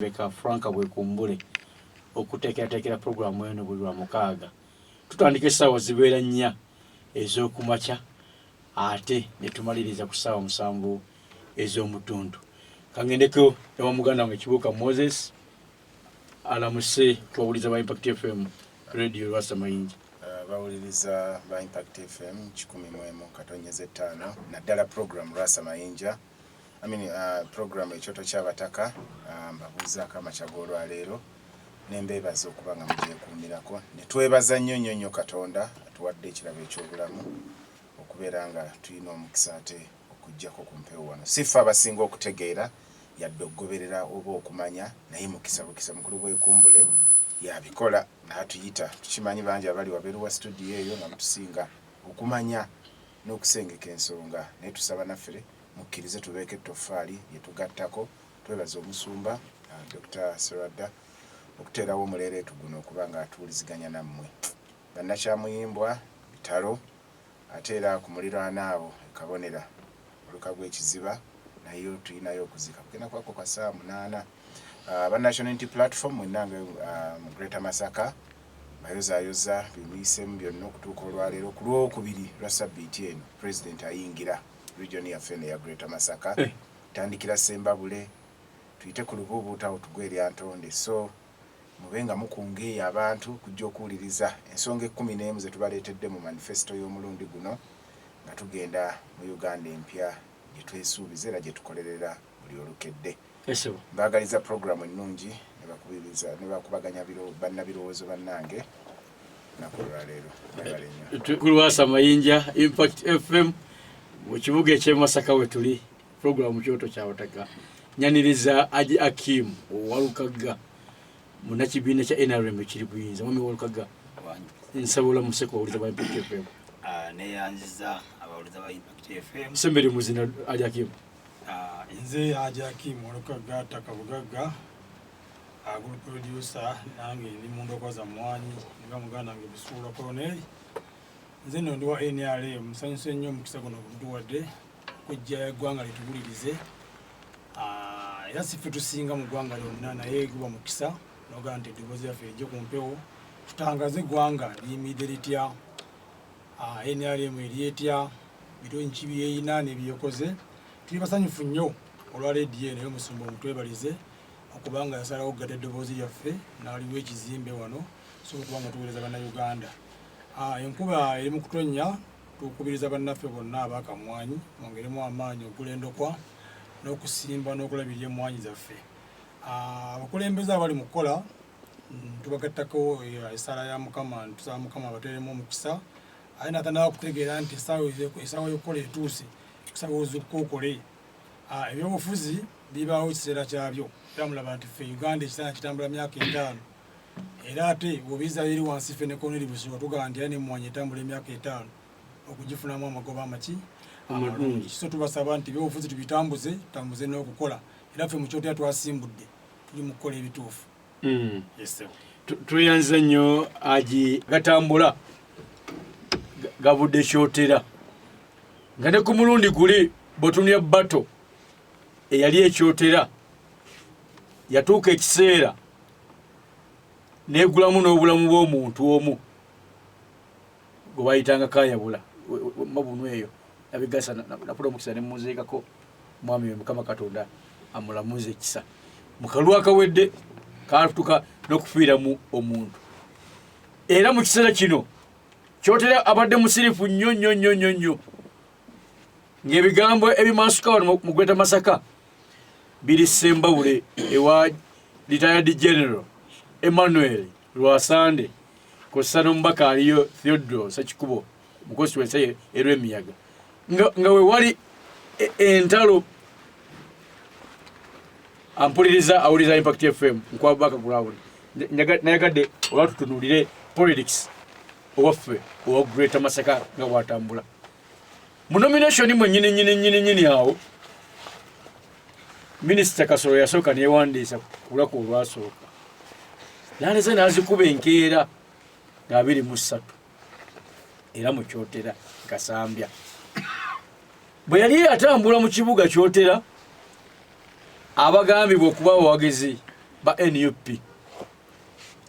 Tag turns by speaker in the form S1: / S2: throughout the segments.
S1: Beka Frank Bwekumbule okuteekerateekera pulogulaamu eno buli Lwamukaaga. Tutandika essaawa zibeera nnya ez'okumakya ate ne tumaliriza ku ssaawa 7 ez'omutuntu. Kangendeko ewa muganda wange Kibuuka Moses alamuse kubawuliza ba Impact FM Radio Lwasa Mayinja.
S2: Abawuliriza ba Impact FM 101.5, naddala program Lwasa Mayinja, I mean, program Ekyoto ky'Abataka, mbabuuzaako amakya g'olwaleero ne mbeebaza okuba nga mugyekuumirako, ne twebaza nnyo nnyo nnyo Katonda atuwadde ekirabo eky'obulamu okubeera nga tulina omukisa ate okuggyako ku mpewo wano. Si ffe abasinga okutegeera yadde okugoberera oba okumanya, naye mukisa bukisa mukulu Bwekumbule yabikola n'atuyita. Tukimanyi bangi abali wabeeru wa studio eyo nga mutusinga okumanya n'okusengeka ensonga, naye tusaba naffe mukkirize tubeeko ettoffaali lye tugattako. Twebaza omusumba Dr. Serwadda okuteerawo omuleereetu guno okuba nga atuwuliziganya nammwe. Bannakyamuyimbwa bitalo, ate era ku muliraano awo e Kabonera oluka gw'ekiziba nayo tulinayo okuzika kugenda kwako kwa ssaawa 8. Aba National Unity Platform mwenna nga mu Greater Masaka bayozaayoza byemuyiseemu byonna okutuuka olwaleero ku Lwokubiri lwa ssabbiiti eno Pulezidenti ayingira region yaffe eno eya Greater Masaka, tandikira Sembabule tuyite ku Lubuubuuta awo tugwe erya Ntonde. So mube nga mukunga eyo abantu kujja okuwuliriza ensonga 11 ze tubaleetedde mu manifesto y'omulundi guno nga tugenda mu Uganda empya gye twesuubiza era gye tukolerera buli olukedde. Mbaagaliza programu ennungi ne bakubaganya bannabirowoozo bannange naku olwaleero. Mwebale nnyo.
S1: Kulwasa Mayinja, Impact FM mu kibuga eky'e Masaka we tuli, programu Kyoto kya Bataka. Nyaniriza Haji Akim Walukagga, munnakibiina kya NRM ekiri buyinza. Mwami Walukagga, nsaba olamuse ku bawuliza ba Impact FM.
S3: Neyanziza abawuliza ba Impact FM.
S1: Semberi muzina, Haji Akim.
S4: Nze Haji Akim Walukagga Takabugagga, group producer, nange ndi mu ndokwa za mmwanyi nga muganda wange Busuulwa Colonel. Nze nno ndi wa NRM, nsanyuse nnyo omukisa guno gutuwadde okujja eggwanga lituwulirize. Era si ffe tusinga mu ggwanga lyonna, naye guba mukisa n'ogamba nti eddoboozi lyaffe lijje ku mpewo tutangaze eggwanga liyimiridde litya, NRM eri etya, birungi ki byeyina n'ebyekoze. Tuli basanyufu nnyo olwa leediyo eno ey'omusumba omutwebalize okubanga yasalawo okugatta eddoboozi lyaffe n'aliwa ekizimbe wano sobola okuba nga tuweereza Bannayuganda. Enkuba eri mu kutonnya, tukubiriza bannaffe bonna abakamwanyi mwongeremu amaanyi okugula endokwa n'okusimba n'okulabirira emmwanyi zaffe. Abakulembeze abali mu kukola tubagattako essaala ya Mukama, tusaba Mukama abateeremu omukisa, ate n'atandika kutegeera nti essaawa y'okukola etuuse, kusaba ozuukuke okole. Ebyobufuzi bibaawo ekiseera kyabyo, era mulaba nti ffe Uganda ekiseera kitambula myaka 5, era ate bw'obizzaayo eri wansi ffe ne Colonel Busuulwa tugamba nti era n'emmwanyi etambula emyaka 5 okugifunamu amagoba amaki amalungi. So tubasaba nti ebyobufuzi tubitambuze, tutambuze n'okukola, era ffe mu Kyotera twasimbudde tuli mu kukola ebituufu.
S1: Tweyanza nnyo Haji. Gatambula gavudde Kyotera nga ne ku mulundi guli bw'otunulira bato eyali ekyotera yatuuka ekiseera negulamu n'obulamu bw'omuntu omu gwe bayitanga Kayabula mabunu eyo nabigasa nafuna omukisa ne muziikako mwami we, Mukama Katonda amulamuze ekisa. Mu kalulu akawedde katuka n'okufiiramu omuntu, era mu kiseera kino Kyotera abadde musirifu nnyo nnyo nnyo nnyo nnyo ng'ebigambo ebimansuka wano mu Greater Masaka biri Sembabule ewa retired General Emmanuel Rwasande kw'ossa n'omubaka aliyo Theodore Sekikubo mu constituency erw'Emiyaga nga we wali entalo. Ampuliriza awuliriza Impact FM nkwa background, nayagadde oba tutunuulire politics owaffe owa Greater Masaka nga bwatambula mu nomination mwennyini nyini nyini nyini. Awo Minisita Kasolo yasooka newandiisa ku lunaku olwasooka naleze n'azikuba enkeera nga 23 era mu Kyotera Kasambya. Bwe yali atambula mu kibuga Kyotera, abagambibwa okuba abawagizi ba NUP,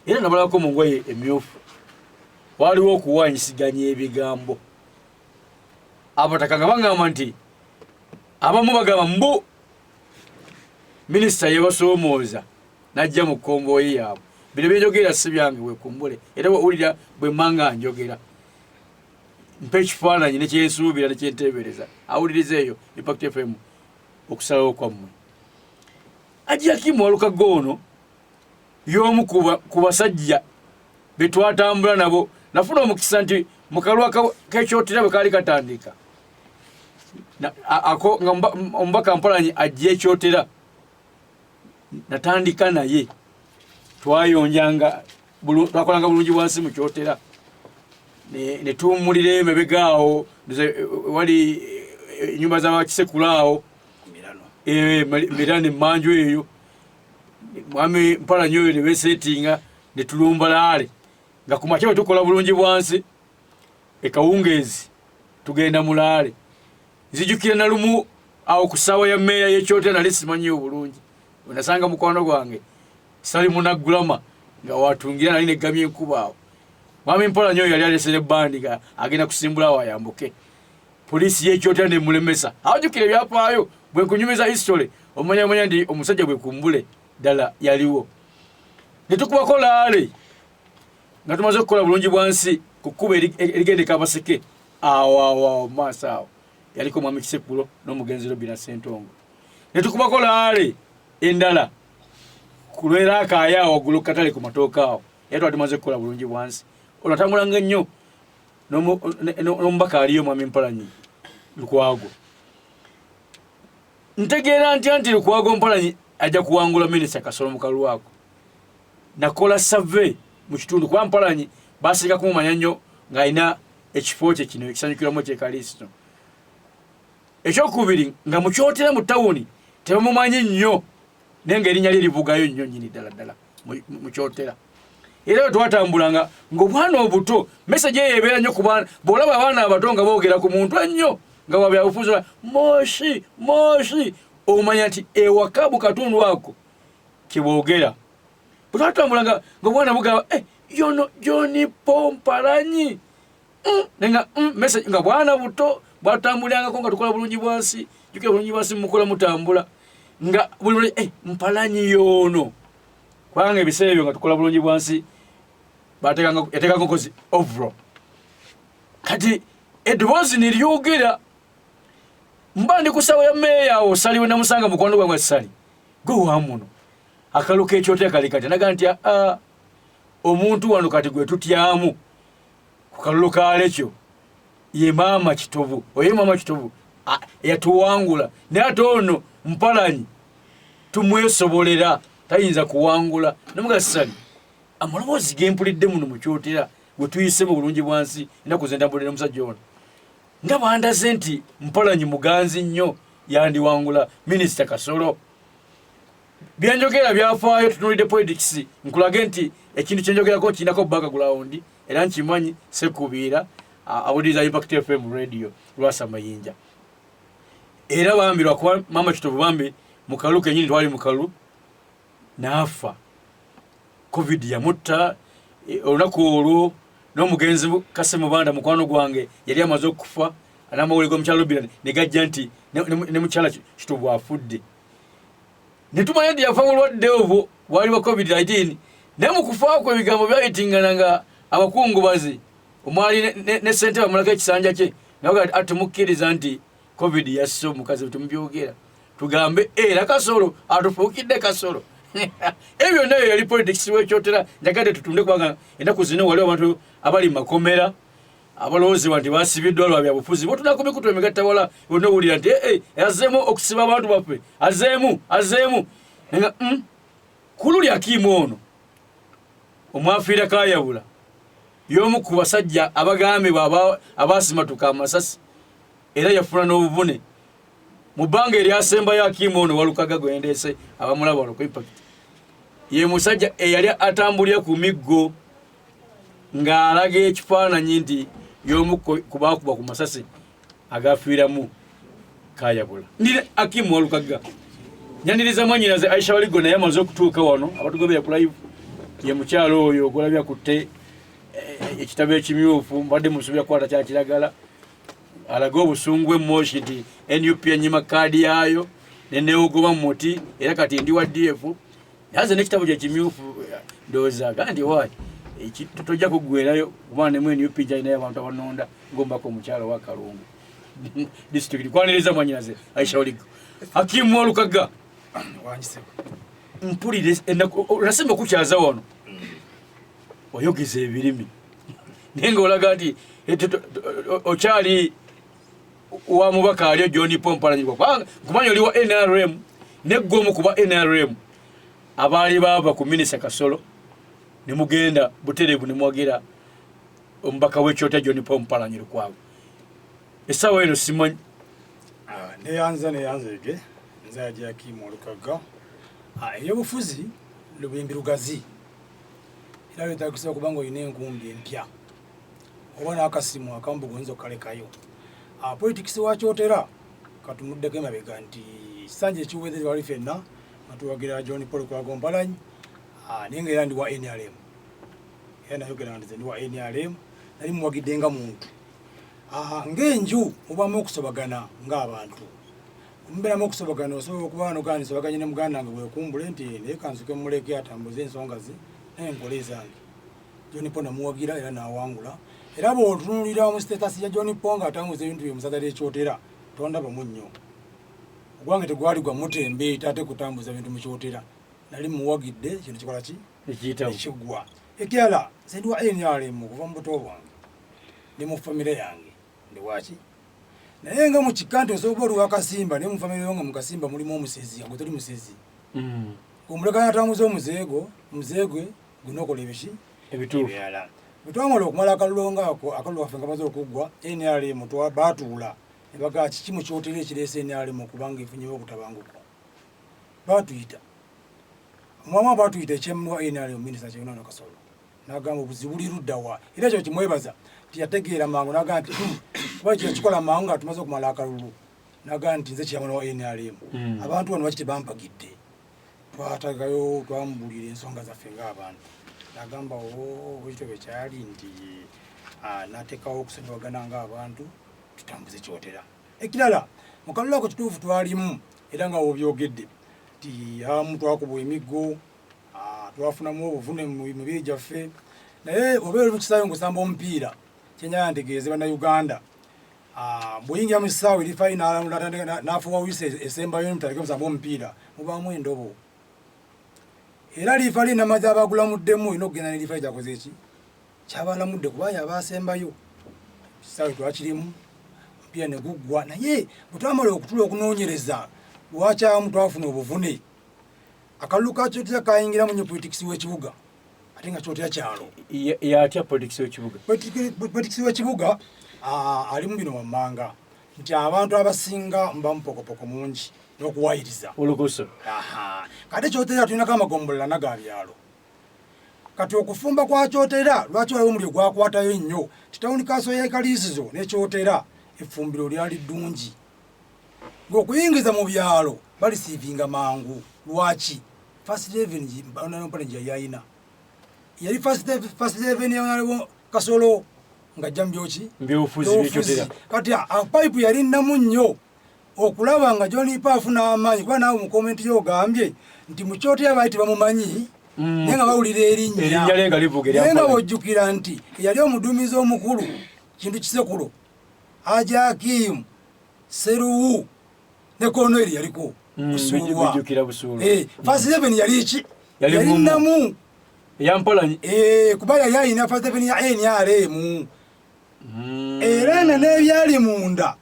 S1: era nabalabako mu ngoye emyufu. Waliwo okuwanyisiganya ebigambo, abataka nga bagamba nti abamu bagamba mbu minisita yebasoomooza najja mu konvoyi yaabwe. Bino byenjogera si byange, wekumbule era wewulira bwe mmanga njogera mpa ekifaananyi nekyensuubira nekyenteebereza. Awuliriza eyo Impact FM, okusalawo kwammwe. Hajji Hakimu Walukaga ono y'omu ku basajja betwatambula nabo. Nafuna omukisa nti mukalwa kekyotera bwe kaali katandika ako nga omubaka Mpalanyi ajja ekyotera, natandika naye, twayonjanga, twakolanga bulungi bwansi mu kyotera, ne tuwummulira emabega awo wali ennyumba z'abakisekula awo mirano emmanju eyo, mwami Mpalanyi oyo ne besetinga ne tulumba laale nga ku makya bwe tukola bulungi bwansi ekawungeezi tugenda mulaale. Nzijukira nalumu awo ku ssaawa ya mmeeya y'ekyotera nali simanyiyo bulungi, wenasanga mukwano gwange Sali Munaggulama nga watungira nali neggamya enkuba awo. Mwami Mpalanyi oyo yali alesera ebbandi nga agenda kusimbula awo ayambuke, poliisi y'ekyotera nemulemesa. Awajjukira ebyafaayo bwe nkunyumiza history omanyamanya nti omusajja bwe kumbule ddala yaliwo. Ne tukubako laale nga tumaze okukola bulungi bwansi ku kkubo erigenda e Kabaseke awo awo awo mu maaso awo yaliko mwami Kisekulo n'omugenzi Robina Ssentongo. Ne tukubako laale endala ku lw'eraakaayo awo waggulu ku katale ku matooke awo, era twali tumaze kukola bulungi bwansi. Ono atambulanga nnyo n'omubaka aliyo mwami Mpalanyi Lukwago. Ntegeera ntya nti Lukwago Mpalanyi ajja kuwangula minisita Kasolo mu kalulu ako? Nakola survey mu kitundu kuba Mpalanyi basinga kumumanya nnyo ng'alina ekifo kye kino ekisanyukirwamu ekyekaliisito. Ekyokubiri nga mukyotera mu tawuni tebamumanyi nnyo, naye ng'erinnya lye livugayo nnyo nnyini ddala ddala mukyotera. Era bwe twatambulanga ng'obwana obuto message eyo ebeera nnyo ku baana, bw'olaba abaana abato nga boogera ku muntu ennyo nga wa byabufuzi moshi moshi, omanya nti ewaka mu katundu ako kye boogera. Bwe twatambulanga ng'obwana bugamba yono John Paul Mpalanyi, nga message nga bwana buto bwatambulirangako nga tukola bulungi bwansi, jjukira bulungi bwansi mukola mutambula nga buli Mpalanyi yoono, kubanga ebiseera ebyo nga tukola bulungi bwansi yateekanga nkozi overall. Kati eddoboozi ne lyogera, mba ndi ku ssaawa ya mmeeya awo Sali we namusanga mukwano gwange Sali gwe wa muno akalulu k'ekyotera kali kati naga nti aa omuntu wano kati gwe tutyamu ku kalulu ka lekyo ye maama Kitovu, oye maama Kitovu yatuwangula, naye ate ono Mpalanyi tumwesobolera tayinza kuwangula. Namuga Sali amaloboozi gempulidde muno mu kyotera gwe tuyise mu bulungi bwansi ennaku ze ntambulira omusajja ono nga bandaze nti Mpalanyi muganzi nnyo yandiwangula minisita Kasolo. Byenjogera byafaayo, tutunulidde politics, nkulage nti ekintu kyenjogerako kirinako background era nkimanyi. Sekubiira awuliriza Impact FM radio Lwasa Mayinja, era bambi lwakuba maama Kitovu bambi mukalu kenyini twali mukalu n'afa covid yamutta olunaku olwo. N'omugenzi Kase Mubanda mukwano gwange yali amaze okufa, n'amawulire g'omukyala Lubira ne gajja nti ne mukyala Kitovu afudde, ne tumanya nti yafa bulwadde obwo bwali bwa covid-19. Naye mu kufa kwe ebigambo byayitingana nga abakungubazi omwali ne ssentebe amulako ekisanja kye nga atumukkiriza nti covid yasse omukazi, tumubyogera tugambe era Kasolo atufuukidde Kasolo. Ebyo byonna eyo yali politics wekyotera. Njagadde tutunde kubanga ennaku zino waliwo abantu abali mu makomera abalowoozebwa nti basibiddwa lwa byabufuzi. Bwotuna ku mikutu emigatta wala bonna owulira nti azeemu okusiba abantu baffe, azeemu azeemu nga kululi Akiimu ono omwafiira Kayabula y'omu ku basajja abagambibwa abaasimatuka amasasi era yafuna n'obuvune mu bbanga eryasembayo. Akiimu ono Walukaga gwendeese abamulaba wano ku Impact ye musajja eyali atambulira ku miggo ng'alaga ekifaananyi nti y'omu ku baakuba ku masasi agafiiramu Kayabula. Ndire Akimu Walukaga. Nyaniriza mwanyinaze Aisha Waligo naye amaze okutuuka wano, abatugobera ku live ye mukyalo oyo gwolabya kutte ekitabo ekimyufu, mbadde musuubira kukwata kya kiragala alage obusungu emmoshi nti NUP enyima kaadi yaayo neneewogoba mu muti era kati ndi wa DF. Naze n'ekitabo kye kimyufu ndowooza aga nti waayi tojja kuggwerayo kuba nemu NUP nkyalinayo abantu abanonda ng'omubaka omukyalo wa Kalungu district. Kwaniriza mwanyinaze Aisha Waligo. Hakimu Walukaga, mpulire nasemba okukyaza wano oyogeza ebirimi naye nga olaga nti okyali wa mubaka aliyo John Paul Mpalanyi, kubanga nkumanya oli wa NRM neggwe omu kuba NRM abaali baava ku minisita Kasolo ne mugenda butereevu ne muwagira omubaka w'ekyota John Paul Mpalanyi Lukwago. Essaawa eno simanyi.
S4: Neyanza neyanzege, nze Haji Hakimu Walukaga. Ebyobufuzi lubimbi lugazi era lwetagisa okuba nga olina enkumbi empya oba n'akasimu akambuga oyinza okukalekayo. Politics wa Kyotera katumuddeko emabega nti kisanja ekiwedde twali ffenna nga tuwagira John Paul Lukwago Mpalanyi, naye nga era ndi wa NRM, era nayogera nti nze ndi wa NRM, nali muwagidde nga muntu. Ng'enju mubaamu okusobagana ng'abantu, mubeeramu okusobagana, osobola okuba nogaa nsobaganye ne muganda wange bwekumbule nti naye kansuke mumuleke atambuze ensonga ze naye nkole ezange. John Paul namuwagira era n'awangula, era bw'otunuulira mu status ya John Paul ng'atambuza ebintu bye musaza ly'ekyotera tondabamu nnyo. Ogwange tegwali gwa mutembeeta ate kutambuza bintu mu Kyotera, nali muwagidde kintu kikola ki ekiggwa. Ekirala nze ndi wa NRM okuva mu buto bwange, ndi mu famire yange ndi waki, naye nga mu kika nti osobola oli wakasimba naye mu famire yo nga mu kasimba mulimu omusezi nga gwe toli musezi, omuleka n'atambuza omuzeego omuzeegwe gunokola ebiki
S1: ebituufu
S4: ebirala. Bwe twamala okumala akalulu ngaako, akalulu kaffe nga kamaze okuggwa, NRM baatuula ne bagaa kiki mu Kyotera ekireese NRM okubanga efunyewo obutabanguko. Baatuyita mwamu abaatuyita ekyemuni wa NRM minisita Kyeyune Kasolo n'agamba obuzibu buli ludda wa, era ekyo kimwebaza nti yategeera mangu n'agamba nti kuba ekyo yakikola mangu nga tumaze okumala akalulu, n'agamba nti nze chairman wa NRM, abantu bano lwaki tebampagidde. Twatagayo twamubuulira ensonga zaffe ng'abantu, n'agamba bwekityo bwe kyali nti n'ateekawo okusonyiwagana ng'abantu tutambuze Kyotera. Ekirala mu kalulu ako kituufu twalimu era nga wobyogedde nti abamu twakubwa emiggo, twafunamu obuvune mu mibiri gyaffe, naye obeera oli mu kisaawe ng'osamba omupiira, kyenjagala ntegeeze Bannayuganda, bw'oyingira mu kisaawe eri fayinaala n'afuuwa wisa esembayo mutandike musambe omupiira, mubaamu endobo era liifa li enama z'abagulamuddemu olina okugenda ne liifa kyakoze eki kyabalamudde kuba yabaasembayo. Kisaawe twakirimu omupiira ne guggwa, naye bwe twamala okutula okunoonyereza lwaki abamu twafuna obuvune, akalulu ka Kyotera kayingiramu nnyo politics w'ekibuga ate nga Kyotera kyalo.
S1: Yatya politics w'ekibuga?
S4: Politics w'ekibuga alimu bino wammanga nti abantu abasinga muba mupokopoko mungi n'okuwayiriza
S1: olukuso.
S4: Kati Kyotera tulinako amagombolola naga byalo, kati okufumba kwa Kyotera lwaki waliwo omuliro gwakwatayo nnyo ti tawuni kanso y'e Kaliisizo ne Kyotera effumbiro lyali ddungi ng'okuyingiza mu byalo balisiivinga mangu. Lwaki first revenue yali ayina yali first revenue ya Kasolo ng'ajja mu byoki
S1: Mbyobufuzi.
S4: Kati pipe yali nnamu nnyo okulaba nga John Paul afuna amaanyi, kuba naawe mu comment y'ogambye nti mu Kyotera baali tebamumanyi, naye nga bawulira erinnya naye nga bw'ojjukira nti eyali omuduumizi omukulu Kintu Kisekulo, Haji Hakimu Seruwu ne Colonel yaliko Busuulwa. First Seven yali ki yali nnamu
S1: Yampalanyi
S4: kuba yali alina First Seven ya NRM, era nga n'ebyali munda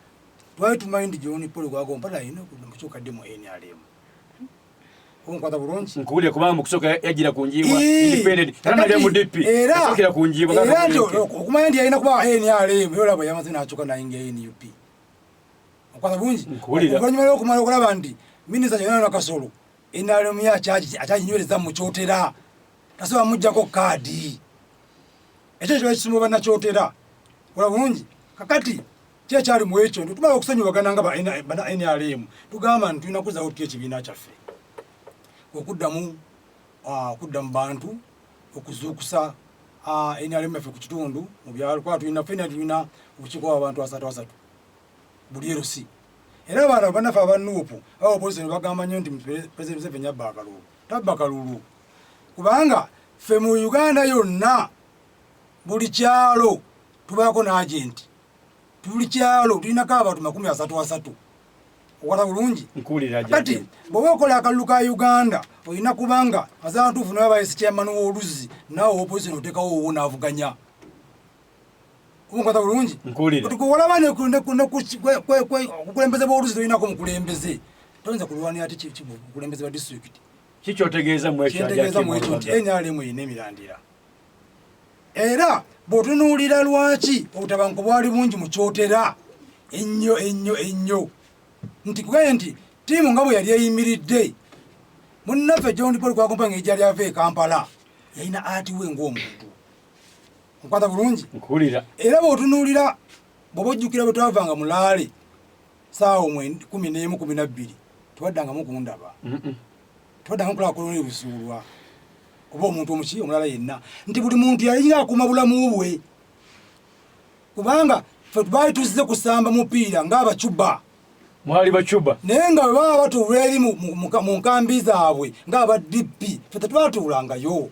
S4: twali tumanyi nti John Paul Lukwago Mpalanyi alina okukyuka ddi mu NRM. Onkwata bulungi.
S1: Nkuwulira, kubanga mu kusooka yajjira ku njiibwa independent era nalya mu DP yasookera ku njiibwa.
S4: Era nti okumanya nti yalina kuba NRM era olaba yamaze n'akyuka n'ayingira NUP. Okwata bulungi.
S1: Oluvannyuma
S4: lw'okumala okulaba nti minisita Kyeyune Kasolo NRM ye akyaginywereza mu Kyotera, tasobola muggyako kaadi, ekyo kiba kisumba bannakyotera. Ola bulungi. Kakati kyekyali mu ekyo nti tumala okusonyiwagana nga bana NRM tugamba nti tulina kuzaawo tutya ekibiina kyaffe. Okuddamu okudda mu bantu, okuzuukusa NRM yaffe ku kitundu mu byalo, kuba tulina ffenna tulina obukiiko bw'abantu asatu asatu buli LC. Era abaana bannaffe aba NUP aba opposition bagamba nnyo nti President Museveni abba akalulu. Tabba kalulu, kubanga ffe mu Uganda yonna buli kyalo tubaako n'agenti, buli kyalo tulinako abantu 30 30. Okwata bulungi?
S1: Nkuwulira.
S4: Kati bw'oba okola akalulu ka Uganda, olina kubanga azantuufu nawe bayise chairman w'oluzzi, naawe opposition oteekawo owuwo n'avuganya. Omukwata bulungi?
S1: Nkuwulira.
S4: Olaba obukulembeze bw'oluzzi tolinako mukulembeze, toyinza kulwanira ate bukulembeze bwa disitulikiti.
S1: Kikyotegeeza mu ekyo?
S4: Kyentegeeza mu ekyo nti NRM erina emirandira, era bw'otunuulira lwaki obutabanguko bwali bungi mu Kyotera ennyo ennyo ennyo, nti kugaye nti ttiimu nga bwe yali eyimiridde, munnaffe John Paul Lukwago Mpalanyi gyali ava e Kampala, yalina ati we ng'omuntu. Nkwata bulungi?
S1: Nkuwulira.
S4: Era bw'otunuulira, bw'oba ojjukira bwe twavanga mu rally saawa 11, 12, twaddangamu kundaba, twaddangamu kulaba Koloneri Busuulwa oba omuntu omuki omulala yenna, nti buli muntu yalinga akuuma bulamu bwe, kubanga ffe baali tuzze kusamba mupiira ng'Abacuba.
S1: Mwali Bacuba?
S4: Naye nga bwe baba batuula eri mu nkambi zaabwe ng'aba DP, ffe tetwatuulangayo.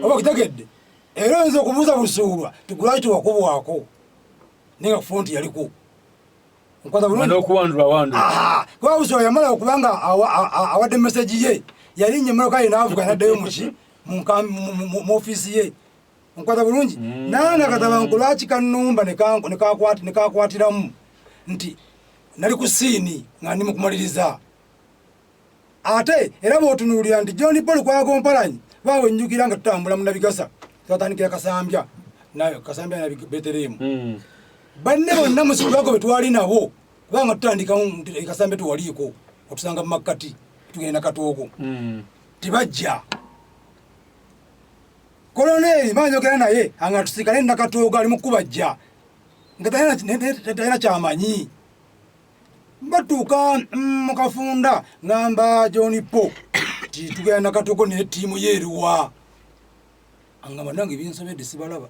S4: Oba okitegedde? Era oyinza okubuuza Busuulwa ti lwaki tewakubwako, naye nga ku front yaliko. Nkwata bulungi?
S1: N'okuwandula wandula.
S4: Aha, kuba Busuulwa yamala okubanga awadde message ye, yalinnya emmotoka ye n'avuga n'addayo muki mu nkambi, mu ofiisi ye. Nkwata bulungi? Nange akatabanguko lwaki kannumba ne kakwatiramu nti nali ku scene nga ndi mu kumaliriza. Ate era bw'otunuulira nti John Paul Lukwago Mpalanyi baawe, njukira nga tutambula mu Nabigasa, twatandikira Kasambya, Kasambya na Beterehemu. Banne bonna mu struggle be twali nabo, kubanga tutandika e Kasambya tewaliiko, otusanga mu makkati tugenda Katoogo. Tebajja. Koloneri banjogera naye anga tusikale Nakatoogo, ali mu kubajja nga talina kyamanyi. Batuuka mu kafunda, ngamba John Paul ti tugenda Nakatoogo, naye ttiimu ye eriwa? Angamba nange binsobedde, sibalaba.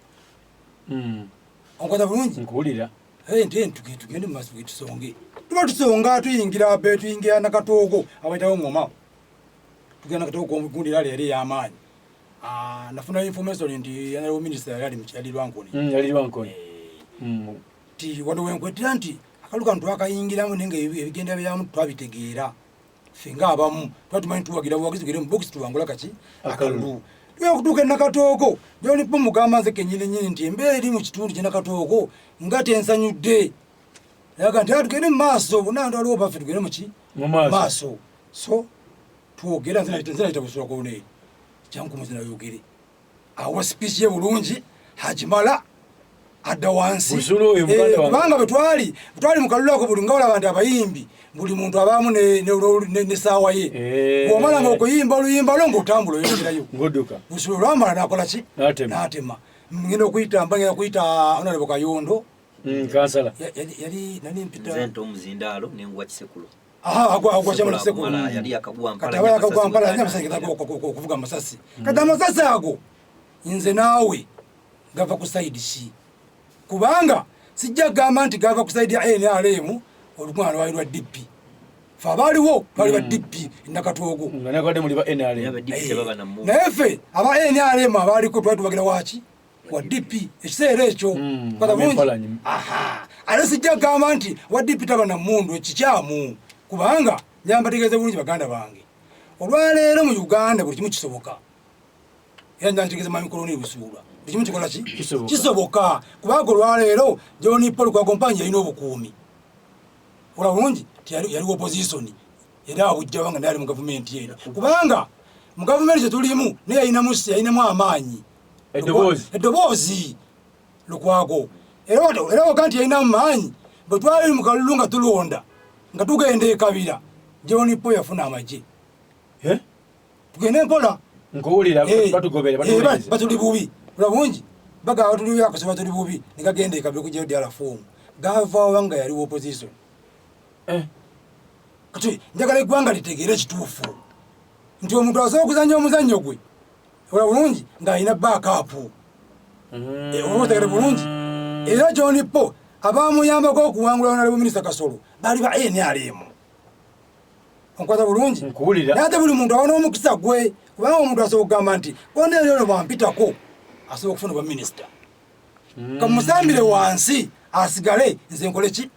S4: Onkwata bulungi?
S1: Nkuwulira.
S4: Nti tugende mu maaso tusonge. Tuba tusonga, tuyingira be tuyingira Nakatoogo, abayitawo ngoma, tugenda Nakatoogo gundi rally yali ey'amaanyi. Ah, nafuna information nti honorable minister yali yali Lwankoni.
S1: Yali Lwankoni.
S4: Ti wano wenkwetera nti akalu kano twakayingiramu, naye nga ebigenda byamu twabitegeera. Ffe ng'abamu tuba tumanyi tuwagira buwagizi, tugende mu bokisi tuwangula kaki?
S1: Akalulu.
S4: Tugenda okutuuka e Nakatoogo, John Paul mugamba nze kennyini nnyini nti embeera eri mu kitundu kye Nakatoogo nga tensanyudde. Yaga nti, "Ah, tugende mu maaso, bonna abantu waliwo baffe, tugende muki?"
S1: Mu maaso.
S4: Maaso. So twogera, nze nayita Busula Koloneri, kyankumu nayogere, awa speech ye bulungi, hagimala adda wansi.
S1: Busuulu oyo muganda wange.
S4: Kubanga bwe twali mu kalulu ako, buli nga olaba nti abayimbi buli muntu abaamu ne saawa ye. Bw'omala nga okuyimba oluyimba lwo, ng'otambula oyongerayo.
S1: Ng'odduka.
S4: Busuulu olwamala nakola ki?
S1: N'atema.
S4: N'atema. Ngenda okuyita, mba ngenda kuyita Honorable Kayondo.
S1: Kansala.
S4: Yali nani mpita?
S3: Nze nto omuzindaalo nenguwa Kisekulo.
S4: Aha, agwa kyama
S3: Sekulu
S4: Kisekulu.
S3: akumala, yali yakagwa
S4: Kati
S3: mpala.
S4: aba yakagwa mpala
S3: nnyo.
S4: amasasi okuvuga amasasi. Kati amasasi ago nze naawe gava ku side ki? Kubanga sijja kugamba nti gava ku side ya NRM, olukuŋŋaana lwali lwa DP. Fe abaaliwo twali ba DP Nakatoogo.
S1: Nga nakadde muli ba NRM.
S3: Aba DP tebaba na mmundu.
S4: Naye ffe aba NRM abaaliko twali tuwagira waki? Wa DP ekiseera ekyo. Kwata bulungi?
S1: Abempalanyi.
S4: Aha, ate sijja kugamba nti wa DP taba na mmundu, ekikyamu, kubanga nyambategeeze bulungi baganda bange, olwaleero mu Uganda buli kimu kisoboka. Era njantegeeza mwami Koloneri Busuulwa, buli kimu kikola ki?
S1: Kisoboka.
S4: Kisoboka, kubanga olwaleero John Paul Lukwago Mpalanyi yalina obukuumi. Ola bulungi ti yali opposition era abujja banga naye ali mu gavumenti eno, kubanga mu gavumenti gyetulimu naye yalinamu amaanyi.
S1: Eddoboozi.
S4: Eddoboozi Lukwago. Era waga nti yalina amaanyi, bwe twali mu kalulu nga tulonda nga tugenda e Kabira, John Paul yafuna amagye.
S1: Eh?
S4: Tugende mpola.
S1: Nkuwulira. Batugobere, batuwulirize.
S4: Batuli bubi. Ola bungi bagaba batuli bubi, akose batuli bubi, negagenda e Kabira okugyayo ddala foomu gavaawo nga yali opposition. Kati njagala eggwanga litegeere ekituufu nti omuntu asobola okuzannya omuzannyo gwe ola bulungi ng'alina baakaapu. Oba otegere bulungi, era John Paul abamuyambako okuwangula Honorable Minisita Kasolo baali ba NRM. Onkwata bulungi?
S1: Nkuwulira.
S4: Naye ate buli muntu awa n'omukisa gwe, kubanga omuntu asobola okugamba nti Colonel ono bwampitako asobola okufuna obwa minisita, kamusambire wansi asigale, nze nkole ki?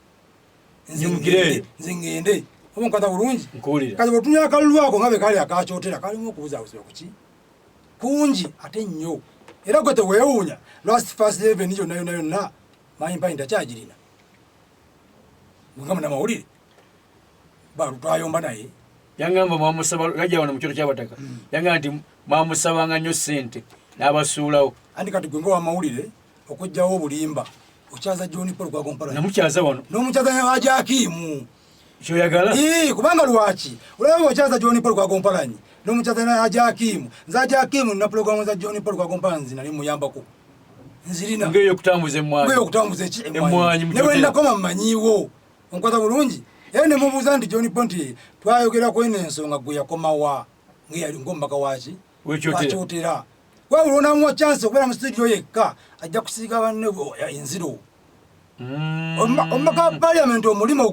S4: Nze
S1: Nyumukire
S4: ngende,
S1: eyo.
S4: nze ngende. Oba nkwata bulungi?
S1: Nkuwulira.
S4: Kati bwetunya akalulu ako nga bwe kali akakyotera, kalimu okubuzaabuzibwa kuki kungi ate nnyo. Era gwe teweewuunya last first 11 yonna yonna yonna mayimpa ntakyagirina nga munamawulire twayomba naye.
S1: Yangamba mwamusaba, yajja wano mu kyoto ky'abataka, yangamba nti mwamusabanga nnyo ssente n'abasuulawo.
S4: Anti kati gwe nga owamawulire, okugjawo obulimba, okyaza John Paul Lukwago.
S1: Namukyaza wano.
S4: N'omukyaza Hajakiimu.
S1: Kyoyagala.
S4: Kubanga lwaki olaba okyaza John Paul Lukwago Mpalanyi n'omukyaza Hajakiimu? Nze Hajakiimu nina pulogulaamu za John Paul Lukwago Mpalanyi, nali muyambako, nzirina.
S1: Ngaeyo okutambuza emmwanyi.
S4: Ng'eyo okutambuza eki?
S1: Emmwanyi mu
S4: Ne bwe
S1: kyotera.
S4: nakoma mmanyiiwo. Onkwata bulungi? Era ne mubuuza nti John Paul, nti twayogera ku eno ensonga, gwe yakomawa ng'eyali ng'omubaka waki?
S1: W'ekyotera.
S4: Wakyotera. Wabula onamuwa chance okubeera mu studio yekka, ajja kusiiga banne enziro. Omubaka wa parliament omulimu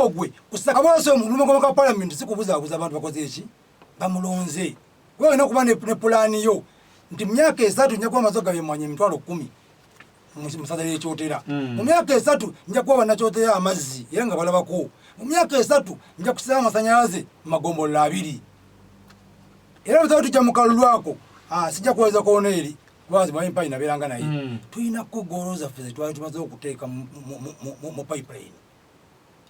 S4: gwe kusaka bwase. Omulimu gw'omubaka wa parliament si kubuzaabuza abantu bakoze eki, bamulonze. Kuba olina okuba ne pulaani yo nti mu myaka 3 nja kuba amaze okugaba emmwanyi 10,000 mu ssaza ly'ekyotera. Mu myaka 3 nja kuba bannakyotera amazzi era nga balabako. Mu myaka 3 nja kusaba amasanyalaze mu magombolola 2. Era bwe tuba tujja mu kalulu ako, sijja kuweza koneeri kuba nze mwayi mpayi nabeeranga naye. Tulinako goal zaffe ze twali tumaze okuteeka mu pipeline: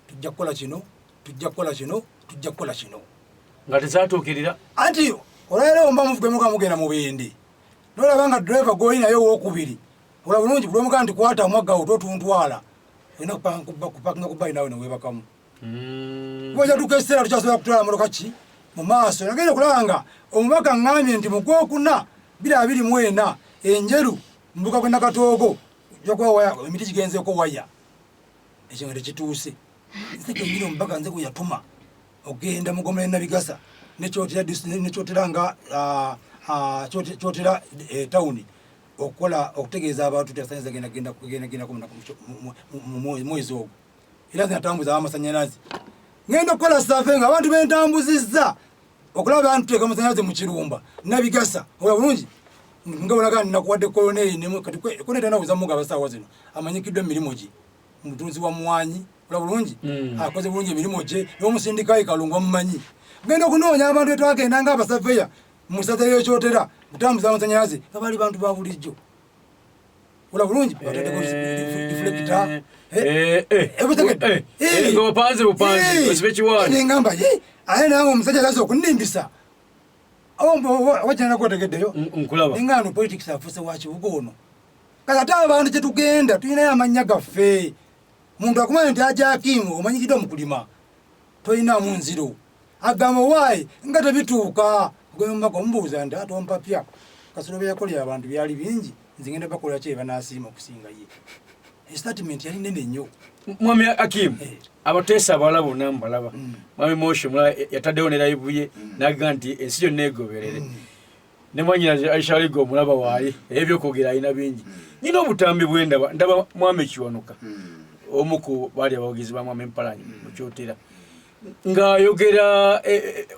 S4: tujja kukola kino, tujja kukola kino, tujja kukola kino.
S1: Nga tezatuukirira.
S4: Anti olwaleero omba muvuga emotoka, mugenda mu bindi, nolaba nga driver gwoli naye owokubiri ola bulungi, buli omugaa nti kwata omwaggawo totuntwala, olina kupakinga ku bbayi naawe newebakamu. Kuba kyatuuka ekiseera tukyasobola kutwala motoka ki mu maaso. Nagenda okulaba nga omubaka ŋŋambye nti mu gwokuna 2024 enjeru mbuka gwe Nakatoogo jakuba waya, emiti gigenzeeko waya, ekyo nga tekituuse. Nze kenyini omubaka nze gwe yatuma okugenda mugomere Nabigasa nekyotera nekyotera nga kyotera tawuni okukola okutegeeza abantu nti asanyiza genda genda genda genda mu mwezi ogwo. Era nze natambuza amasanyalaze, ngenda okukola survey nga abantu bentambuzizza okulaba nti tuteeka amasanyalaze mu Kirumba Nabigasa. Ola bulungi nga bolaga nti nakuwadde koloneri, kati koloneri tanawuza mugaba saawa zino, amanyikiddwa emirimu gye, mutunzi wa mwanyi. Ola bulungi? Akoze bulungi emirimu gye n'omusindikayi Kalungu bamumanyi. Ngenda okunoonya abantu betwagenda nga abasaveya mu ssaza y'ekyotera kutambuza amasanyalaze nga bali bantu ba bulijjo. Ola bulungi? Bateddeko deflector. Ebutegedde.
S1: Nga opanze bupanzi osibe kiwaani.
S4: Nengamba ye aye nange omusajja yaza okunnimbisa wajjana gwotegeddeyo.
S1: Nkulaba.
S4: Nengamba no politics afuuse wa kibuga ono. Kati ate abantu gyetugenda tulinayo amannya gaffe. Muntu akumanya nti Ajakimu omanyikiddwa mu kulima, tolinamu nziro, agamba waayi nga tebituuka. Ogenda omubaka omubuuza nti ate ompapya Kasolo bye yakolera abantu byali bingi, nze ngenda bakolera ki ebanasiima okusinga ye? Statement yali nene nnyo.
S1: Mwami Akim,
S4: Eh.
S1: abateesa abalala bonna mbalaba. Mwami Moshe mulala yataddewo ne live ye naga nti ensi yonna egoberere. Ne mwanyina Aisha Ligo omulaba waali, ebyokwogera alina bingi. Nina obutambi bwendaba, ndaba mwami Kiwanuka, omu ku baali abawagizi ba mwami Mpalanyi mukyotera, ng'ayogera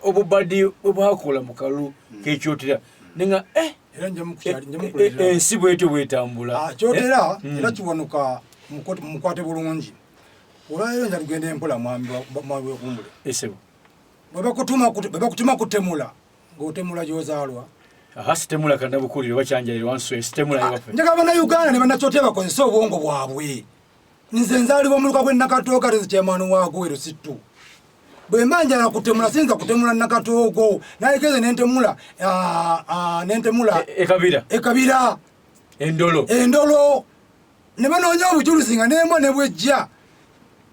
S1: obubadi bwe bwakola mu kalulu k'ekyotera, nenga
S4: Era nja mukuleetera.
S1: Ensi bwetyo bwetambula.
S4: Kyotera era Kiwanuka mukwate bulungi. Olwaleero nja tugenda empola, mwami wekumbule.
S1: Esebo.
S4: Bwe bakutuma kutemula ng'otemula gy'ozaalwa.
S1: Aha, sitemula kandabukulire bakyanjalire wanswe, sitemula ewaffe.
S4: Njagala bannayuganda ne bannakyotera bakozese obwongo bwabwe. Nze nzaalibwa omuluka gw'e Nakatoogo, ate nze chairman waagwo ero sittu. Bwe mba njala kutemula, siyinza kutemula Nakatoogo nayekeze nentemula nentemula
S1: Ekabira.
S4: Ekabira.
S1: Endolo.
S4: Endolo ne banoonya obujulizi nga nembwa ne bwejja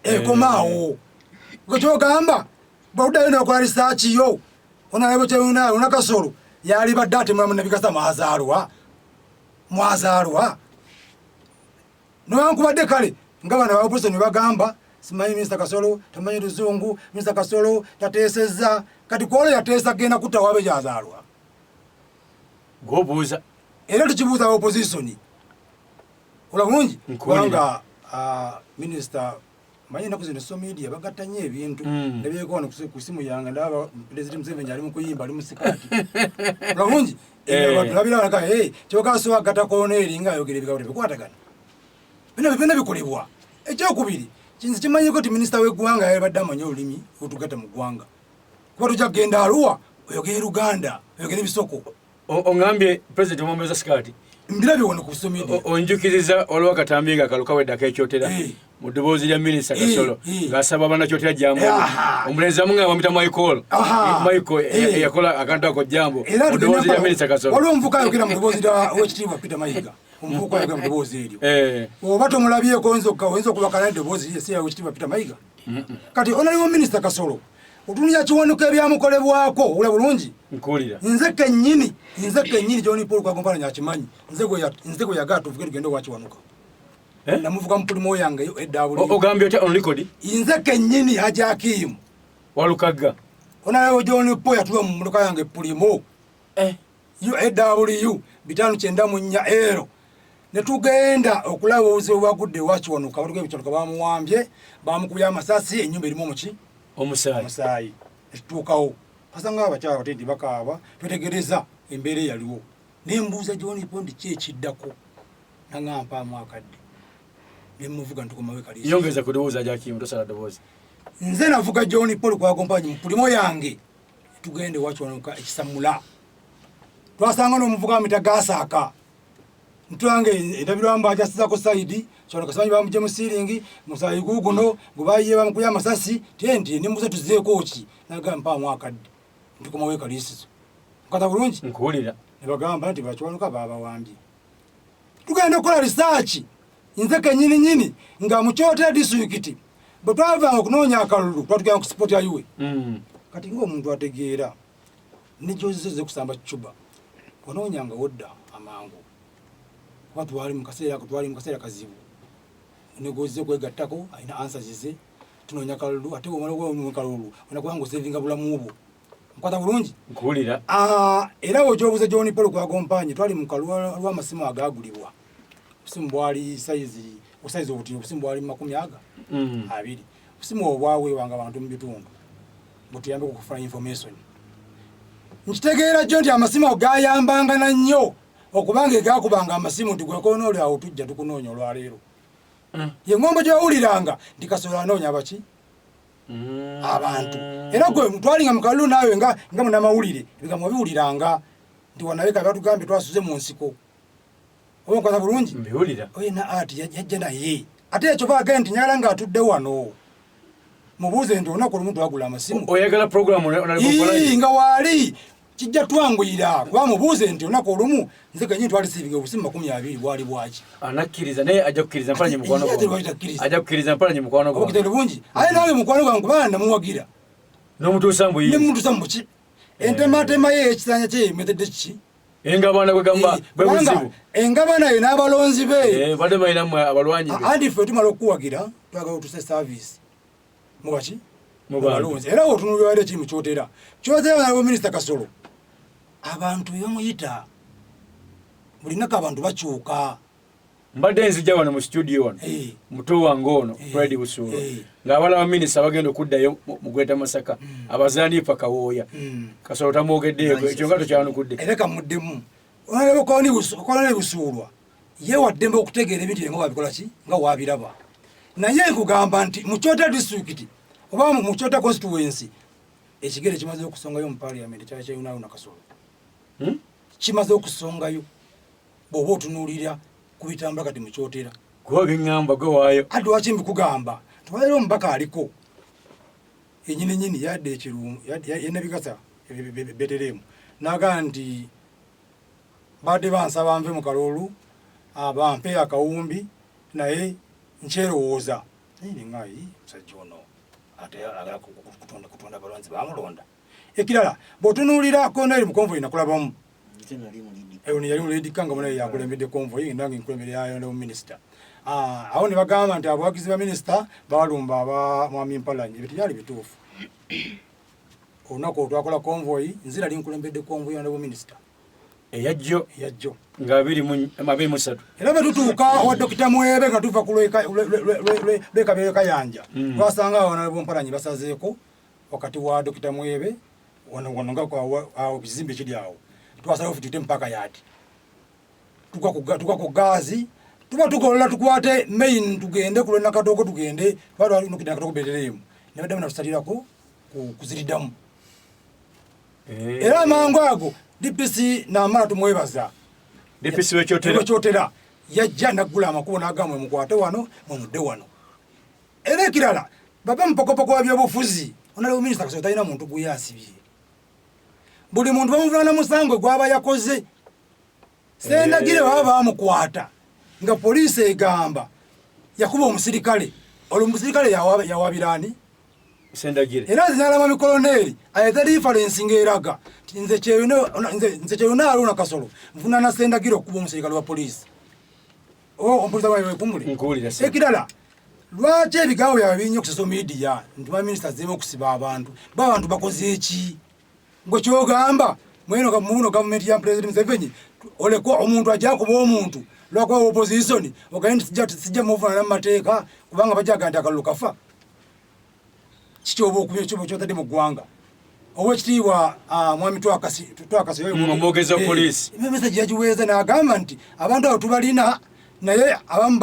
S4: ekomaawo. Gwe kyogamba bwoddayo n'okola research yo, onalebo Kasolo yali badde atemula Munnabigasa mwazaalwa mwazaalwa, newankubadde kale nga bano abaopposition ne bagamba Simanyi Minisita Kasolo tamanyi Luzungu, Minisita Kasolo tateesezza. Kati kwolwo yateesa genda kutta wabe gyazaalwa.
S1: Gwobuuza.
S4: Era tukibuuza opposition. Ola bulungi
S1: Nkuwulira.
S4: kubanga minisita manyi ennaku zino social media bagatta nnyo ebintu nebyekona ku simu yange ndaba President Museveni ali mu kuyimba ali mu sikaati. Ola bulungi tulabira wano hey, kyoka so agatta Colonel nga ayogera ebigambo tebikwatagana. Bino byonna bikolebwa. Ekyokubiri, kinzi kimanyiko nti minisita w'eggwanga yabadde amanyi olulimi olutugatta mu ggwanga. Kuba tujja kugenda Arua oyogere Luganda, oyogere Bisoko.
S1: Oŋŋambye President omwambeza sikaati.
S4: Mbirabye wano ku social media.
S1: Onjukiriza olwa katambi nga kaluka wedda akekyotera mu ddoboozi lya Minisita Kasolo ng'asaba bannakyotera jambo. Omulenzi amugamba bamuyita Michael. Michael eyakola akantu ako jambo
S4: Era
S1: mu ddoboozi lya Minisita Kasolo.
S4: Waliwo omuvubuka ayogera mu ddoboozi lya Oweekitiibwa Peter Mayiga. Omuvubuka ayogera mu ddoboozi eryo. Oba tomulabyeko oyinza okubakana eddoboozi lye si ya Oweekitiibwa Peter Mayiga. Kati Honorable Minisita Kasolo otunulira Kiwanuka ebyamukolebwako owulira bulungi.
S1: Nkuwulira.
S4: Nze kennyini John Paul Lukwago Mpalanyi akimanyi. Nze gwe yagala tuvuge tugende owa Kiwanuka. Namuvuga mu pulimo yange eyo edda buli.
S1: Ogambye otya on record?
S4: Nze kennyini Haji Hakim.
S1: Walukagga.
S4: Honorable John Paul yatuwa mu mmotoka yange pulimo. UAW 594 ero. Ne tugenda okulaba obuzibu bwagudde ewa Kiwanuka, batugambe Kiwanuka bamuwambye, bamukubye amasasi, ennyumba erimu omuki?
S1: Omusaayi.
S4: Omusaayi. Tutuukawo. Twasanga abakyala bate nti bakaaba, twetegereza embeera eyaliwo. Ne mbuuza John Paul nti ki ekiddako? Nangamba mpaamu akadde. Ne mmuvuga ntukomawo e Kaliisizo.
S1: Yongeza ku ddoboozi Haji Hakim, tosala ddoboozi.
S4: Nze navuga John Paul Lukwago Mpalanyi mu pulimo yange. Tugende ewa Kiwanuka ekisamula. Twasanga n'omuvuka bamuyita Gasaaka. Ntwange endabirwamu bajasizaako sayidi, Kiwanuka simanyi bamugye mu siiringi, musaayi guuguno, gwe bayiye bamukubye amasasi, tye nti ne mbuuza tuzzeeko ki? N'agamba mpaamu akadde. Ntukomawo e Kaliisizo. Nkata bulungi?
S1: Nkuwulira.
S4: Ne bagamba nti Bakiwanuka baabawambye. Tugenda okukola risaaki nze kennyini nnyini nga mu Kyotera disitulikiti bwe twavanga okunoonya akalulu twatugenda ku spot ya UWE. Kati ng'omuntu ategeera ne gy'ozze ozze kusamba Cuba onoonyanga wodda amangu kuba twali mu kaseera ako twali mu kaseera kazibu ne gw'ozze okwegattako alina answers ze tunoonya kalulu ate bw'omala okuba kalulu olina kuba ng'osevinga bulamu bwo. Nkwata bulungi?
S1: Nkuwulira.
S4: Era bw'okyobuuza John Paul Lukwago Mpalanyi twali mu kalulu lw'amasimu agaagulibwa. Obusimu bwali sayizi obutini, obusimu bwali makumi aga abiri. Obusimu obwo bwaweebwanga abantu mu bitundu butuyambeko okufuna information. Nkitegeera jjo nti amasimu ago gayambangana nnyo okubanga egaakubanga amasimu nti gwe koona oli awo tujja tukunoonya olwaleero. Ye ŋŋombo gye wawuliranga nti Kasolo anoonya baki? Abantu. Era gwe twalinga mu kalulu naawe nga munnamawulire ebigambo wabiwuliranga nti wannabeka batugambye twasuze mu nsiko. Oba nkwata bulungi?
S1: Mbiwulira.
S4: Oyo na ati yajja naye. Ate ekyo baagambye nti njagala ng'atudde wano. Mubuuze nti olunaku olumu twagula amasimu.
S1: Oyagala program
S4: Ii, nga waali kijja twanguyira kuba mubuuze nti olunaku olumu nze kennyini twalisiivinga obusimu 20 bwali bwaki.
S1: Anakkiriza naye ajja kukkiriza Mpalanyi mukwano
S4: Ate
S1: gwange.
S4: lwaki takkiriza?
S1: Ajja kukkiriza Mpalanyi mukwano gwange.
S4: Okukitera bulungi. Aye nange mukwano gwange kubanga namuwagira.
S1: N'omutuusa mbu
S4: Ne mutuusa mu ki? Entematema ye ekisanja kye emetedde ki?
S1: Engabana bwe gamba bwe
S4: Kubanga
S1: buzibu.
S4: engabana ye n'abalonzi be.
S1: Badde balina mmwe abalwanyi be.
S4: Anti ffe tumala okukuwagira twagala otuse service. Mu baki?
S1: Mu
S4: Mu
S1: bantu.
S4: balonzi. Era otunuulira wadde kiri mu Kyotera. Kyotera nabo Minisita Kasolo. Abantu be bamuyita. Buli nnaku abantu bakyuka.
S1: Mbadde nzija wano mu studio wano. Muto wange ono, Fred Busuulwa. Ng'abalaba minisita bagenda okuddayo mu Greater Masaka. Abazaaniifa Kawooya. Kasolo tamwogeddeeko, ekyo nga tokyanukudde.
S4: Era kamuddemu. Honorable Colonel Busuulwa ye wa ddembe okutegeera ebintu bye nga wabikola ki? Nga wabiraba. Naye nkugamba nti mu Kyotera disitulikiti oba mu Kyotera constituency ekigere kimaze okusongayo mu parliament kyali kyeyunaayuna Kasolo. Kimaze okusongayo bw'oba otunuulira ku bitambula kati mu Kyotera.
S1: Gwe obiŋŋamba, gwe waayo.
S4: Ate lwaki mbikugamba? Twalira omubaka aliko yennyini nnyini yadda ekirumu, yennabikasa Beterehemu n'agamba nti badde bansaba nve mu kalulu bampe akawumbi naye nkyerowooza. Naye ne ŋŋamba, Ii, omusajja ono ate agala kutonda balonzi bamulonda. Ekirala bw'otunuulira Colonel mu convoy nakulabamu.
S5: Nze nali mu lead.
S4: Ono yali mu lead car nga munaye yakulembedde convoy, nange nkulembedde ya Honorable Minister. Awo ne bagamba nti abawagizi ba minisita balumba aba mwami Mpalanyi. Ebyo tebyali bituufu. Olunaku olwo twakola convoy, nze nali nkulembedde convoy ya honorable minisita.
S1: Eyajjo?
S4: Eyajjo.
S1: Nga 23.
S4: Era bwe tutuuka wa Dokita Mwebe nga tuva ku lwekabere Kayanja, twasanga awo honorable Mpalanyi basazeeko wakati wa Dokita Mwebe wano wano nga awo kizimbe kiri awo. Twasalawo ffe tuyite mpaka yaati tugwa ku gaazi, tuba tugolola tukwate main tugende ku lwenakadogo, tugende twalnokidde Nakadogo Beterehemu, ne baddamu natusalirako kuziridamu. Era amangu ago DPC namala tumwebaza.
S1: DPC wekyotera?
S4: Wekyotera yajja naggula amakubo n'agamba mukwate wano, mwemudde wano. Era ekirala, baba mupokopoko wa byobufuzi, honorable minisita Kasolo talina muntu gwe yasibye. Buli muntu bamuvunaana musango gwaba yakoze. Sendagire baba bamukwata nga poliisi egamba yakuba omusirikale, olwo omusirikale yawabirani?
S1: Sendagire.
S4: Era nze nalama mikoloneri ayeta reference ng'eraga nti nze Kyeyune Haruna Kasolo nvunaana Sendagire okukuba omusirikale wa poliisi. Ompuliza wawe kumule.
S1: Nkuwulira, sir.
S4: Ekirala, lwaki ebigambo byabwe birinnya ku social media nti ba minisita azzeemu okusiba abantu? Ba abantu bakoze eki? Gwe kyogamba mweno muno gavumenti ya President Museveni oleko omuntu ajja kuba omuntu lwakuba opposition ogaye nti sijja muvunaana mu mateeka kubanga bajjaga nti akalulu kafa. Kiki oba okubya ekyobo kyotadde mu ggwanga? Owekitiibwa mwami Twakasi oyo
S1: Omwogezi wa poliisi.
S4: Message yagiweeza n'agamba nti abantu abo tubalina, naye abamu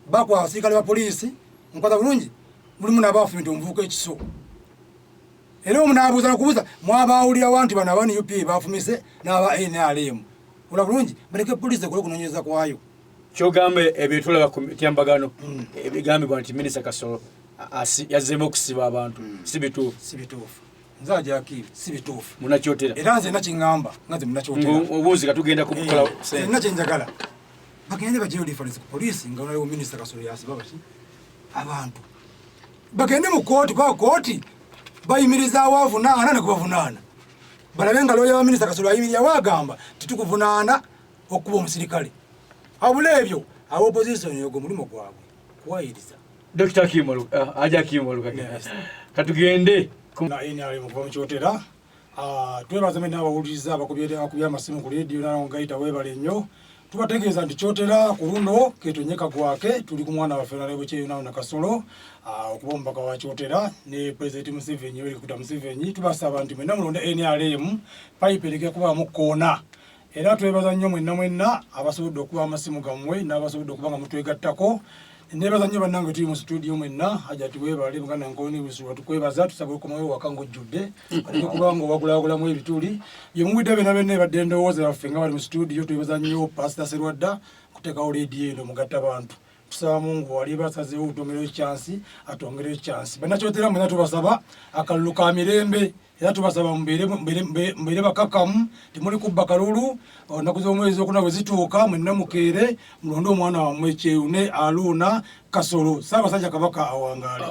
S4: bakuba abasirikale ba poliisi, nkwata bulungi, mulimu n'abafumita omuvubuka ekiso. Era omunaabuuza nokubuuza mwabawulirawa nti bano aba NUP bafumise n'aba NRM. Ola bulungi, baleke poliisi ekole okunoonyereza kwayo.
S1: Kyogamba ebyo tulaba ku mityambagano ebigambibwa nti minisita Kasolo yazzeemu okusiba abantu si bituufu?
S4: Si bituufu. Nze Ajakiivu, si bituufu.
S1: Munakyotera?
S4: Era nze nakiŋŋamba nga nze munakyotera.
S1: Obuuzi katugenda kubukola.
S4: Nna kyenjagala bagende bajeyo reference ku poliisi nga onaliwo minisita Kasolo yasiba baki abantu, bagende mu kooti, kuba kooti bayimirizaawo avunaana ne kubavunaana, balabe nga looya wa minisita Kasolo ayimirirawo agamba titukuvunaana okuba omusirikale. Abula ebyo aba opposition ogwo mulimu gwabwe kuwayiriza.
S1: Dr. Haji Hakim Walukaga. Katugende
S4: na NRM okuva mu Kyotera. Twebaza mwenna abawuliriza abakubye amasimu ku leediyo nangayita, weebale nnyo. Tubategeeza nti Kyotera ku luno ketonye kagwake, tuli ku mwana waffe Honorable Kyeyune Haruna Kasolo okuba omubaka wa Kyotera ne President Museveni, Yoweri Kaguta Museveni. Tubasaba nti mwenna mulonde NRM, payipu ereke kubaamu koona. Era twebaza nnyo mwenna mwenna abasobodde okuba amasimu gammwe n'abasobodde okuba nga mutwegattako. Nebaza nnyo bannange tuli mu studio mwenna. Hajati weebale, muganda Nkoni Busuulwa tukwebaza, tusaba okomawo waka ng'ojjudde aleke kuba nga owagulagulamu ebituli byemuwulidde byonna byonna ebadde endowooza yaffe nga bali mu studio. Twebaza nnyo Pasita Serwadda kuteekawo leediyo eno mugatta bantu. Tusaba Mungu wali basazeewo okutwongereyo kyansi, atwongereyo kyansi. Bannakyotera mwenna tubasaba akalulu ka mirembe, era tubasaba mubeere bakakamu, temuli kubba kalulu. Olunaku z'omwezi okuna bwe zituuka mwenna mukeere mulonde omwana wammwe Kyeyune Haruna Kasolo. Ssaabasajja Kabaka awangaale.